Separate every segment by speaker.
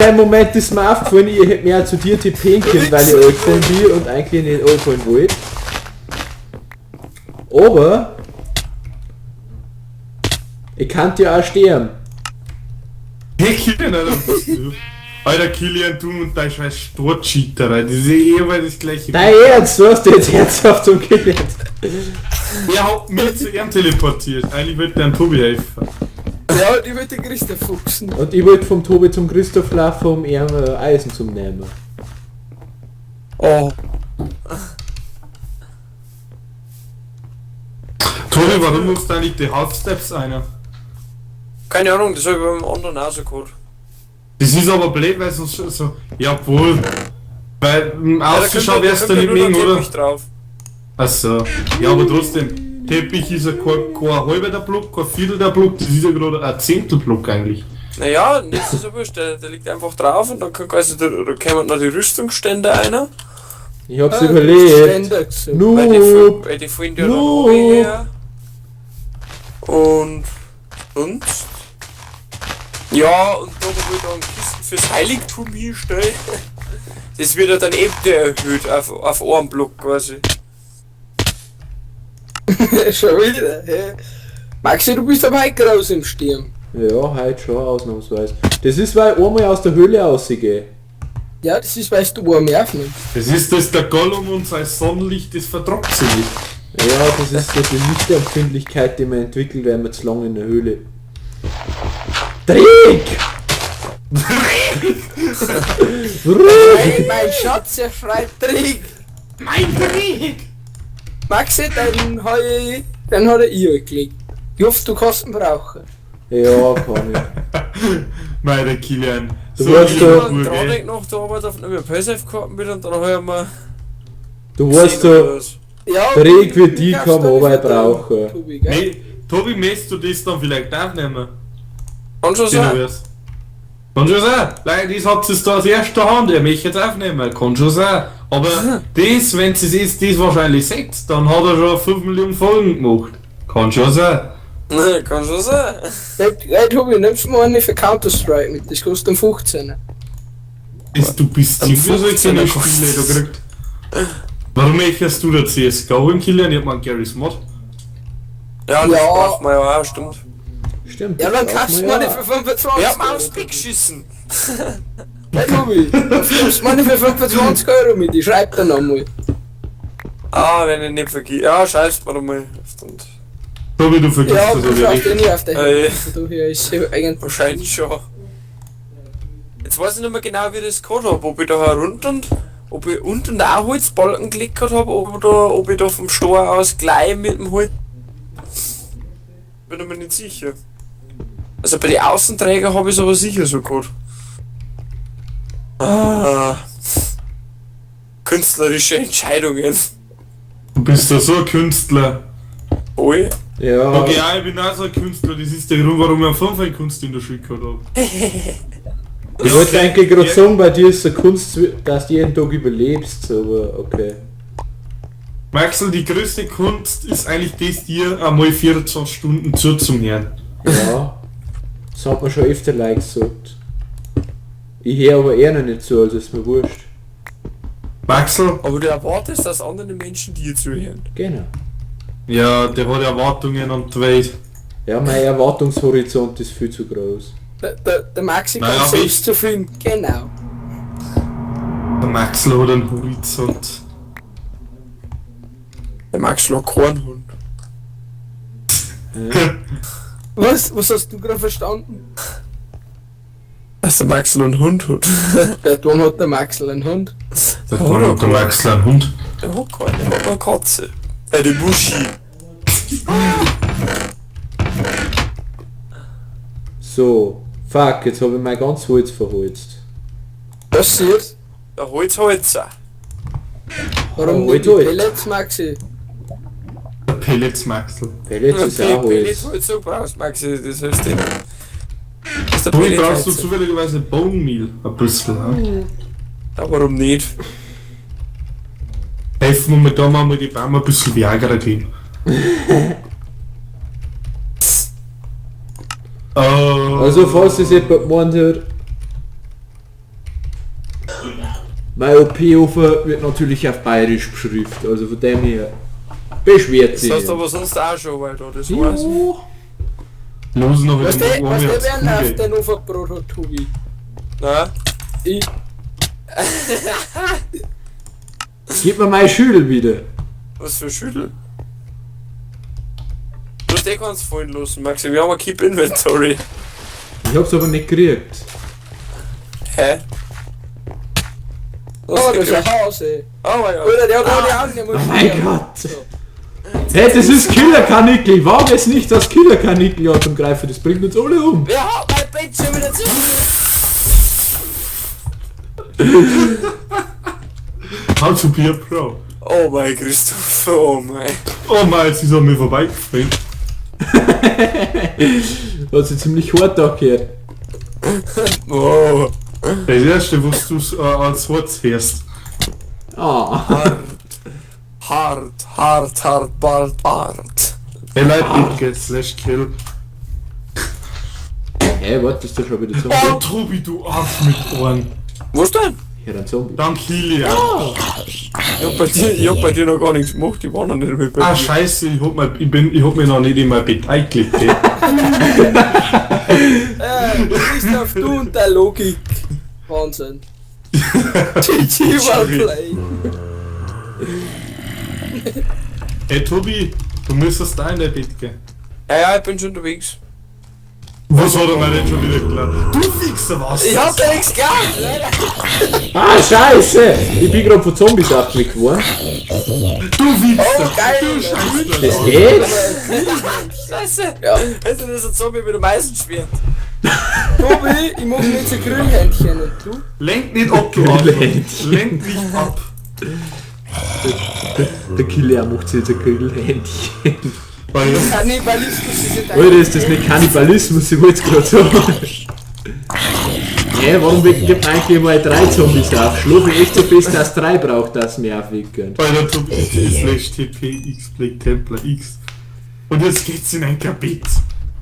Speaker 1: Im Moment ist mir aufgefallen, ich hätte mehr zu dir tippen können, weil ich angefallen bin und eigentlich nicht angefallen wollte. Aber ich kann dir auch sterben.
Speaker 2: Hey Kilian, Alter, was bist du? Alter Kilian, du und dein scheiß Storcheater, das ist eh immer das gleiche.
Speaker 1: Dein Ernst, du hast jetzt herzhaft zum Kilian.
Speaker 2: Er hat mich zu ihm teleportiert. Eigentlich wollte der Tobi helfen.
Speaker 3: Ja, und ich wollte den Christoph fuchsen.
Speaker 1: Und ich wollte vom Tobi zum Christoph laufen, um ihm Eisen zu nehmen.
Speaker 3: Oh.
Speaker 2: Tobi, warum machst du eigentlich die Half-Steps einer?
Speaker 4: Keine Ahnung, das habe ich beim anderen auch so gehabt.
Speaker 2: Das ist aber blöd, weil sonst so. Ja, obwohl. Weil im
Speaker 4: Ja, da
Speaker 2: Außenschau wärst du
Speaker 4: kommt
Speaker 2: nicht
Speaker 4: ja nur
Speaker 2: mögen,
Speaker 4: der
Speaker 2: oder?
Speaker 4: Teppich drauf.
Speaker 2: Achso. Ja, aber trotzdem. Teppich ist ja kein halber der Block, kein Viertel der Block, das ist ja gerade ein Zehntel Block eigentlich.
Speaker 4: Naja, das ist ja wurscht, der liegt einfach drauf und dann kann quasi, da kommen noch die Rüstungsstände einer.
Speaker 1: Ich hab's
Speaker 3: Ah,
Speaker 1: überlebt.
Speaker 3: Ständer gesehen.
Speaker 1: Noob.
Speaker 4: Weil die fallen ja dann
Speaker 1: Noob.
Speaker 4: her. Und sonst? Ja, und da wo ich dann Kisten fürs Heiligtum hinstelle, das wird ja dann eben erhöht auf einen Block quasi.
Speaker 3: Schon wieder, hä? Maxi, du bist aber heute groß im Stirn.
Speaker 1: Ja, heute schon ausnahmsweise. Das ist, weil ich einmal aus der Höhle rausgehe.
Speaker 3: Ja, das ist, weil du warm aufnimmst.
Speaker 2: Das ist das, der Gollum und sein Sonnenlicht, das vertrockt sich nicht.
Speaker 1: Ja, das ist so die Lichtempfindlichkeit, die man entwickelt, wenn man zu lange in der Höhle. Dreck! Dreck!
Speaker 3: Hey, mein Schatz, er schreit Dreck!
Speaker 2: Mein Dreck!
Speaker 3: Maxi, den hab ich, den hat er ich gelegt. Ich hoffe, du kannst ihn brauchen.
Speaker 1: Ja, kann ich.
Speaker 2: Meine Kilian.
Speaker 1: Du weißt
Speaker 2: ein
Speaker 1: doch-
Speaker 4: Ich
Speaker 2: Bub,
Speaker 4: hab
Speaker 2: ey.
Speaker 4: nach der Arbeit auf einem Paysafe-Karten mit und dann hab ich mir...
Speaker 1: Du weißt doch,
Speaker 3: Ja,
Speaker 1: Dreck wie die
Speaker 3: kaufst
Speaker 1: kann man
Speaker 3: du
Speaker 1: aber
Speaker 3: nicht
Speaker 1: brauchen.
Speaker 3: Tobi, gell?
Speaker 2: Nee, Tobi, möchtest du das dann vielleicht aufnehmen?
Speaker 4: Kann schon
Speaker 2: Den
Speaker 4: sein.
Speaker 2: wär's. Kann schon sein. Leute, das hat es da aus erster Hand, er möchte jetzt aufnehmen. Kann schon sein. Aber das, wenn es ist, das wahrscheinlich seht, dann hat er schon 5 Millionen Folgen gemacht. Kann schon sein.
Speaker 4: Ne, kann schon sein.
Speaker 3: Hey, hey, Tobi, nimmst du mal eine für Counter-Strike mit? Das kostet dann 15.
Speaker 2: Das, du bist
Speaker 4: Am
Speaker 2: irgendwie solche
Speaker 4: 15er
Speaker 2: Spiele da gekriegt. Warum möchtest du da CSGO in Kilian? Ich hab mal einen Garry's Mod.
Speaker 4: Ja, das
Speaker 3: Ja.
Speaker 4: braucht man ja auch, stimmt.
Speaker 1: Stimmt.
Speaker 3: Ja, dann
Speaker 1: das
Speaker 3: kaufst du
Speaker 1: braucht
Speaker 3: mal
Speaker 1: man
Speaker 3: eine
Speaker 1: ja
Speaker 3: für 25
Speaker 4: Ich hab mir
Speaker 3: Euro.
Speaker 4: aufs Pick geschissen.
Speaker 3: Hey, Tobi, dann nimmst du mal eine für 25 Euro mit. Ich schreib dir nochmal.
Speaker 4: Ah, wenn ich nicht vergiss. Ja, scheiß mir nochmal. Stimmt.
Speaker 2: Tobi, du vergisst
Speaker 3: Ja,
Speaker 2: das
Speaker 3: du
Speaker 2: aber
Speaker 3: schaust
Speaker 2: nicht.
Speaker 3: eh nie auf der
Speaker 4: Ey.
Speaker 3: Von daher ist ja eigentlich...
Speaker 4: Wahrscheinlich schon. Jetzt weiß ich nicht mehr genau, wie ich das gehabt hab. Ob ich da herunter und ob ich unten auch Holzbalken gelegt gehabt hab oder ob ich da vom Stor aus gleich mit dem Holz. Bin ich mir nicht sicher. Also bei den Außenträger habe ich es aber sicher so gehabt. Ah. Künstlerische Entscheidungen.
Speaker 2: Du bist ja so ein Künstler.
Speaker 4: Oi.
Speaker 1: Ja,
Speaker 2: Okay, ja, ich bin auch so ein Künstler. Das ist der Grund, warum ich am Anfang in Kunst in der Schule gehabt habe.
Speaker 1: ich wollte eigentlich gerade sagen, bei dir ist so Kunst, dass du jeden Tag überlebst, aber okay.
Speaker 2: Maxel, die größte Kunst ist eigentlich das, dir einmal 24 Stunden zuzuhören.
Speaker 1: Ja, das hat man schon öfter like gesagt. Ich höre aber eher noch nicht zu, also ist mir wurscht.
Speaker 2: Maxel?
Speaker 4: Aber du erwartest, dass andere Menschen dir zuhören.
Speaker 1: Genau.
Speaker 2: Ja, der hat Erwartungen an die Welt.
Speaker 1: Ja, mein Erwartungshorizont ist viel zu groß.
Speaker 3: Der Maxi
Speaker 2: Naja,
Speaker 3: kommt
Speaker 2: aber
Speaker 3: selbst zu finden. Genau.
Speaker 2: Der Maxel hat einen Horizont.
Speaker 4: Der Max hat keinen Hund.
Speaker 3: Was? Was hast du gerade verstanden?
Speaker 4: Dass der Maxl einen Hund hat.
Speaker 3: Der Ton hat der Maxl einen Hund.
Speaker 2: Der hat der Maxel einen Hund.
Speaker 4: Der hat keinen, der hat eine Katze. Die Muschi.
Speaker 1: So, fuck, jetzt habe ich mein ganz Holz verholzt.
Speaker 3: Was siehst?
Speaker 4: Der Holzholzer.
Speaker 3: Warum
Speaker 1: Oh,
Speaker 3: nicht die
Speaker 1: Holz.
Speaker 3: Pellets, Maxi?
Speaker 2: Der Pellets Maxel.
Speaker 1: Pellets ist auch Holz.
Speaker 4: Pelletsholzer brauchst Maxi, das heißt den. Das ist der
Speaker 2: Tobi, brauchst du
Speaker 4: Pelletsholzer.
Speaker 2: zufälligerweise Bone Meal? Ein bisschen, ne?
Speaker 4: Ja, warum nicht?
Speaker 2: Helfen wir mir da mal die Bäume ein bisschen Viagra geben. Oh.
Speaker 1: Also falls es jemand gemeint hat, Mein OP-Offer wird natürlich auf bayerisch beschriftet, also von dem her beschwert
Speaker 4: Das
Speaker 1: sich.
Speaker 4: hast du aber sonst auch schon, weil da das weiß.
Speaker 1: Ja.
Speaker 2: Los noch
Speaker 3: Weißt du,
Speaker 2: wieder
Speaker 3: weißt du, wer auf den Ofenbrot hat, Tobi?
Speaker 4: Na?
Speaker 3: Ich.
Speaker 1: Gib mir meine Schüdel wieder.
Speaker 4: Was für Schüttel? Du hast eh ganz fallen lassen, Maxi. Wir haben ein Keep Inventory.
Speaker 1: Ich hab's aber nicht gekriegt.
Speaker 4: Hä?
Speaker 3: Oh, das ist ein Haus, ey.
Speaker 4: Oh mein Gott.
Speaker 3: Alter, der hat alle Augen, der muss
Speaker 1: Oh mein
Speaker 3: sterben.
Speaker 1: Gott. Hey, das ist Killerkanickel. Ich wage es nicht, das Killerkanickel anzugreifen. Das bringt uns alle um.
Speaker 4: Wer hat mein Bett schon wieder zu?
Speaker 2: How to be a pro.
Speaker 4: Oh mein Christoph, oh mein.
Speaker 2: Oh mein, jetzt ist er mir vorbeigefallen.
Speaker 1: Hat sich ziemlich hart angehört.
Speaker 4: Oh.
Speaker 2: Das erste, was du als Wort hörst.
Speaker 1: Ah.
Speaker 4: Hart, hart, hart, hart, hart.
Speaker 2: Hey Leute, bitte slash kill.
Speaker 1: Hey, warte, ist da schon wieder Zombie?
Speaker 2: Oh Tobi, du Arsch mit Ohren.
Speaker 4: Was denn?
Speaker 1: Hier ein Zombie.
Speaker 2: Dann kill ich auch.
Speaker 4: Ich hab bei dir noch gar nichts gemacht, ich war noch nicht mit bei
Speaker 2: Ah
Speaker 4: dir.
Speaker 2: scheiße, ich hab, ich hab mich noch nicht in mein Bett eingelegt. Ey.
Speaker 3: Christoph, du und deine Logik. Wahnsinn. GG, well played.
Speaker 2: Ey Tobi, du müsstest da in dein Bett gehen.
Speaker 4: Ja, ja, ich bin schon unterwegs.
Speaker 2: Was hat er mir denn schon wieder geklaut? Du Wichser, was?
Speaker 4: Ich hab da nichts gehabt!
Speaker 1: Ah, scheiße! Ich bin gerade von Zombies abgeweckt worden.
Speaker 2: Du Wichser!
Speaker 3: Oh, geil!
Speaker 2: Du Scheiße!
Speaker 1: Das geht?
Speaker 4: Scheiße!
Speaker 3: Ja.
Speaker 4: Also das ist ein Zombie mit dem Eisenschwert.
Speaker 3: Tobi, ich mach mir jetzt ein Grillhändchen und du?
Speaker 2: Lenk nicht ab, du Arschloch!
Speaker 1: Grillhändchen.
Speaker 2: Lenk nicht ab!
Speaker 1: Der Killer macht sich jetzt ein Grillhändchen.
Speaker 2: Weil
Speaker 3: Kannibalismus ist ja dein.
Speaker 1: Alter, ist das nicht Kannibalismus? Ich wollte es gerade sagen. Hä, warum gibt man eigentlich mal 3 Zombies auf? Schlafe ich echt so fest, dass 3 braucht, dass mir aufwecken.
Speaker 2: Bei der Tobi slash TP X Black Templar X. Und jetzt geht's in ein Kabit.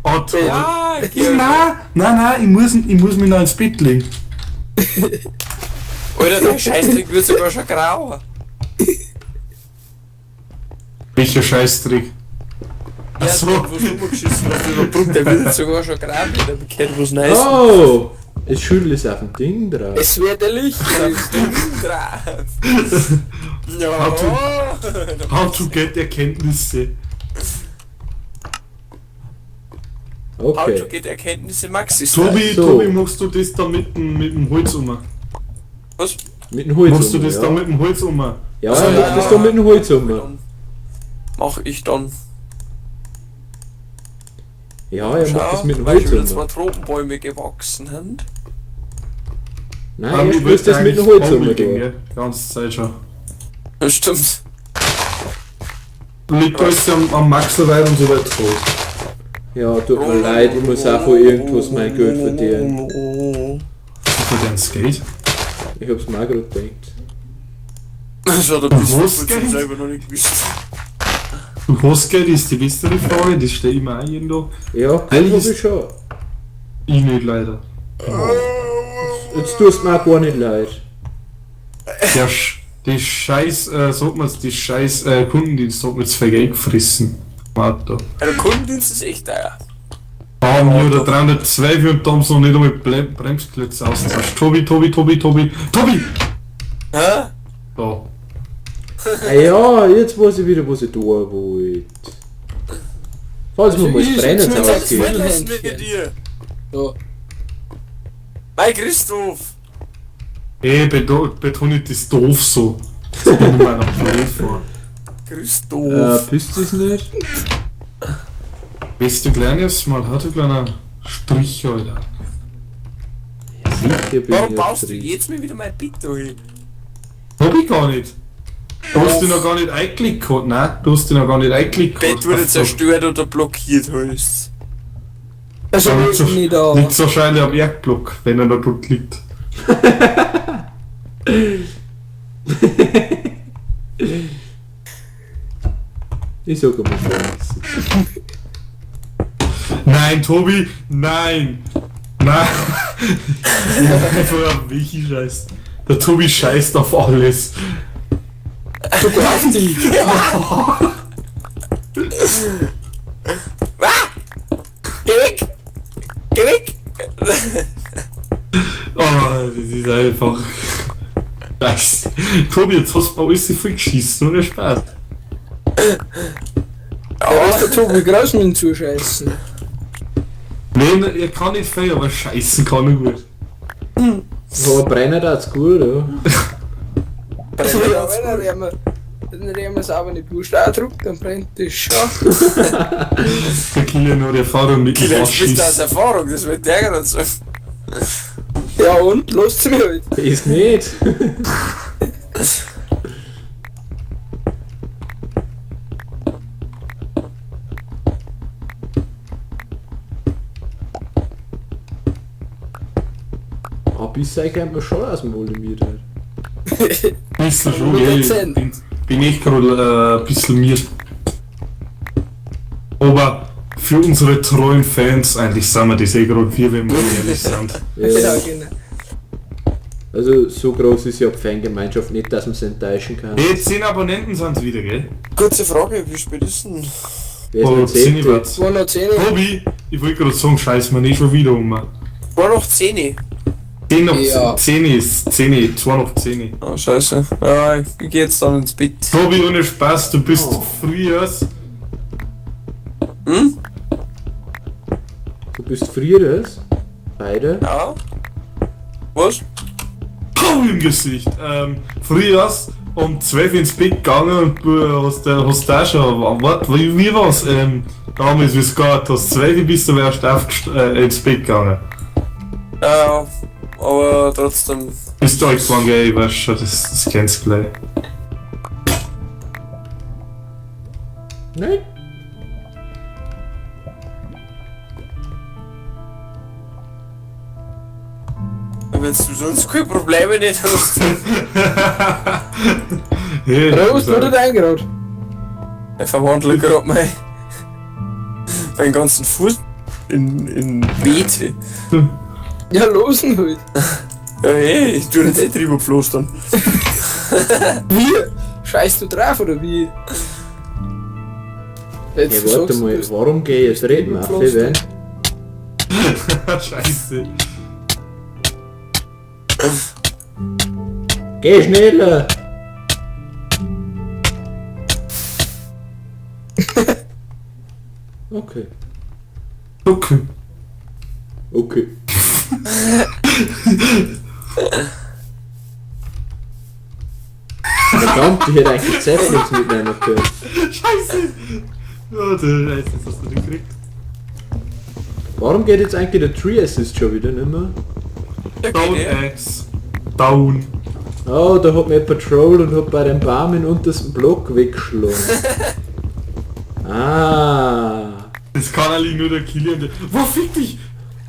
Speaker 2: Oh toll.
Speaker 4: Ja,
Speaker 2: Nein, nein, nein, ich muss mich noch ins Bett legen.
Speaker 4: Alter, der Scheißdreck wird sogar schon grauer.
Speaker 2: Welcher Scheißdreck?
Speaker 4: Ja,
Speaker 2: Ach so.
Speaker 4: der, wo du rumgeschissen hast, über Brücke, der wird jetzt sogar schon grau, der bekehrt was Neues.
Speaker 1: Oh! Das Schüttel ist auf dem Ding drauf.
Speaker 3: Es wird ein Licht.
Speaker 4: Drauf. Ja.
Speaker 2: How to get Erkenntnisse.
Speaker 4: How to
Speaker 1: Okay.
Speaker 4: get Erkenntnisse Maxi.
Speaker 2: Tobi,
Speaker 1: So.
Speaker 2: Tobi, machst du das da mit dem Holz um?
Speaker 4: Was?
Speaker 1: Mit dem Holz.
Speaker 2: Machst du das
Speaker 1: ja.
Speaker 2: da mit dem Holz um?
Speaker 1: Ja, ich mach das da mit dem Holz um.
Speaker 4: Mach ich dann.
Speaker 1: Ja, er macht das mit dem
Speaker 4: weil
Speaker 1: Holz
Speaker 4: schon wieder zwei
Speaker 1: um.
Speaker 4: Tropenbäume gewachsen sind.
Speaker 1: Nein, er spürst das mit dem Holz um. da.
Speaker 2: Die ganze Zeit schon.
Speaker 4: Das stimmt.
Speaker 2: Liegt alles am Maxel weit und so weit tot.
Speaker 1: Ja, tut mir leid, ich muss auch von irgendwas mein Geld verdienen.
Speaker 2: Für dein Skate?
Speaker 1: Ich hab's mir auch gerade gedacht.
Speaker 4: Das hat er bis
Speaker 2: Was
Speaker 4: vor kurzem
Speaker 2: geht?
Speaker 4: selber noch nicht gewusst.
Speaker 2: Du hast Geld ist die bessere Frage, das steht immer auch jeden Tag.
Speaker 1: Ja, hab
Speaker 2: Eigentlich
Speaker 1: ich schon.
Speaker 2: Ich nicht leider.
Speaker 1: Jetzt tust mir auch gar nicht leid.
Speaker 2: Der Sch die scheiß, sagt man's, die scheiß Kundendienst hat mir zu viel Geld gefressen. Auto.
Speaker 4: Ja, der Kundendienst ist echt teuer.
Speaker 2: Da haben wir da 312 und da haben sie noch nicht einmal Bremsklötze austauscht. Tobi, Tobi, Tobi, Tobi, Tobi!
Speaker 4: Hä?
Speaker 2: Da.
Speaker 1: Ah ja, jetzt weiß ich wieder, was ich tun wollte. Falls mir mal das
Speaker 3: ich
Speaker 1: Brennen
Speaker 3: sitz mit
Speaker 4: Das
Speaker 1: ausgeht.
Speaker 4: verlassen wir dir.
Speaker 3: Ja.
Speaker 4: Mein Christoph!
Speaker 2: Ey, betone ich das doof so. Das bin ich mir noch blöd vor.
Speaker 4: Christoph!
Speaker 1: Pisst es nicht?
Speaker 2: Bist du kleines Mal, hat du kleiner Strich, Alter.
Speaker 1: Sicher bin
Speaker 4: Warum
Speaker 1: ich
Speaker 4: baust du
Speaker 1: drin.
Speaker 4: jetzt mir wieder mein Bett da hin?
Speaker 2: Hab ich gar nicht. Du hast dich noch gar nicht eingeklickt gehabt, nein? Du hast dich noch gar nicht eingeklickt
Speaker 4: Bett
Speaker 2: gehabt.
Speaker 4: wurde
Speaker 2: Ach so.
Speaker 4: zerstört oder blockiert, heißt's.
Speaker 3: Also
Speaker 2: Ja,
Speaker 3: liegt nicht da.
Speaker 2: Liegt wahrscheinlich am Erdblock, wenn er da dort liegt.
Speaker 1: Ich sag einmal gar nichts.
Speaker 2: Nein, Tobi, nein! Nein! Einfach ein Michi Scheiß. Der Tobi scheißt auf alles.
Speaker 3: Du auf dich.
Speaker 4: Ah! Geh weg! Geh weg!
Speaker 2: Oh, das ist einfach. Scheiße. Tobi, jetzt hast du bei alles voll geschissen, ohne Spaß.
Speaker 3: Ja, ist der Tobi Kraus mit dem Zuscheißen.
Speaker 2: Nein, er kann nicht viel, aber scheißen kann er gut.
Speaker 1: Aber brennen das gut, ja.
Speaker 3: Ja, wenn er immer sauber in die Brust auch drückt, dann brennt das schon.
Speaker 2: Der Kilian hat Erfahrung mit dem
Speaker 4: Kilian spricht aus
Speaker 2: Faschist.
Speaker 4: Erfahrung, das wird der gerade sagen.
Speaker 3: Ja und? Lasst mich halt.
Speaker 1: Ist nicht. Aber bisher kennt man schon aus dem Voldemort halt.
Speaker 2: Bisschen schon, gell?
Speaker 3: 100%.
Speaker 2: Bin ich gerade ein bisschen mir. Aber für unsere treuen Fans, eigentlich sind wir das eh gerade wir, wenn wir ehrlich sind.
Speaker 3: Ja,
Speaker 1: Ja.
Speaker 3: genau.
Speaker 1: Also so groß ist ja die Fangemeinschaft nicht, dass man sie enttäuschen kann.
Speaker 2: Hey, 10 Abonnenten sind es wieder, gell?
Speaker 4: Kurze Frage, wie spät ist denn?
Speaker 1: Wer ist
Speaker 2: Oh,
Speaker 1: denn
Speaker 2: 10
Speaker 1: zehnte?
Speaker 2: wird's.
Speaker 3: 210.
Speaker 2: Tobi, ich wollte gerade sagen, scheiß mir nicht schon wieder um.
Speaker 4: War noch 10.
Speaker 2: 10 nach
Speaker 3: Ja.
Speaker 2: 10 ist 10, 2 nach 10.
Speaker 4: Oh, scheiße. Ja, ich geh jetzt dann ins Bett.
Speaker 2: Tobi, ohne Spaß, du bist
Speaker 1: Oh.
Speaker 2: früher.
Speaker 4: Hm?
Speaker 1: Du bist früher, Beide.
Speaker 4: Ja? Was?
Speaker 2: Pau im Gesicht. Früher um 12 ins Bett gegangen und du hast, hast da schon, warte, wie war's? Damals, wie es geht, hast 12 bist du erst ins Bett gegangen.
Speaker 4: Ja, aber trotzdem.
Speaker 2: Bist du alt geworden, gell? Ich weiß schon, das kennst du gleich.
Speaker 1: Nein.
Speaker 4: Wenn du sonst keine Probleme nicht hast.
Speaker 2: Hey,
Speaker 3: Prost,
Speaker 2: das
Speaker 3: wurde
Speaker 2: ist
Speaker 3: dein gerade.
Speaker 4: Ich verwandle gerade meinen ganzen Fuß in Beete.
Speaker 3: Ja, losen halt.
Speaker 4: Ja, hey, ich tu nicht eh drüber pflastern.
Speaker 3: Wie? Scheißt du drauf oder wie? Jetzt
Speaker 1: Hey, warte
Speaker 3: sagst
Speaker 1: mal,
Speaker 3: du, bist-
Speaker 1: warum geh ich jetzt reden,
Speaker 3: Pflaster.
Speaker 1: wenn?
Speaker 2: Scheiße.
Speaker 1: Geh schneller! Okay.
Speaker 2: Okay.
Speaker 1: Okay. Verdammt, ich hätte eigentlich Zeppelins mitnehmen können.
Speaker 2: Scheiße! Oh, du Scheiße, jetzt hast du den gekriegt.
Speaker 1: Warum geht jetzt eigentlich der Tree Assist schon wieder nicht mehr?
Speaker 4: Ja,
Speaker 2: Down
Speaker 4: geht eh.
Speaker 2: Axe. Down.
Speaker 1: Oh, da hat mir Patrol und hat bei dem Baum den untersten Block weggeschlagen. Ah.
Speaker 2: Das kann eigentlich nur der Kilian. Wo fick dich?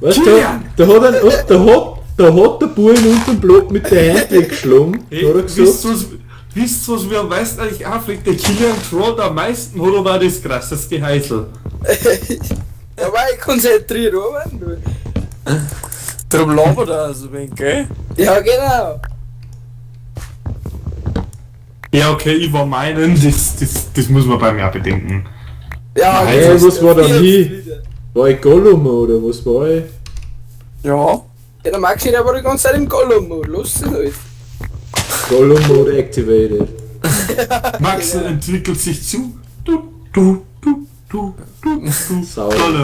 Speaker 1: Weißt du,
Speaker 2: Kilian!
Speaker 1: da hat ein, da hat der Bub den unteren Block mit der Hand weggeschlagen.
Speaker 2: Hey,
Speaker 1: hat er
Speaker 2: wisst
Speaker 1: gesagt.
Speaker 2: ihr, was, wisst ihr, was mir am meisten eigentlich aufregt? Der Kilian trollt am meisten, hat aber auch das krasseste Heisel.
Speaker 3: Da war ich konzentriert, oder? Du?
Speaker 4: Drum labert er also ein wenig, gell?
Speaker 3: Ja, genau.
Speaker 2: Ja, okay, ich war meinen, das muss man bei mir auch bedenken.
Speaker 3: Ja,
Speaker 1: Hey,
Speaker 3: jetzt
Speaker 1: was war da
Speaker 3: jetzt
Speaker 1: nie?
Speaker 3: wieder.
Speaker 1: War ich Gollum oder was war ich?
Speaker 4: Ja.
Speaker 3: Ja, der Maxi, der war die ganze Zeit im Gollum-Mode. Los halt.
Speaker 1: Gollum Mode activated.
Speaker 2: Max entwickelt sich zu. Du, du, du, du, du, du.
Speaker 1: Sau.
Speaker 2: Gollum.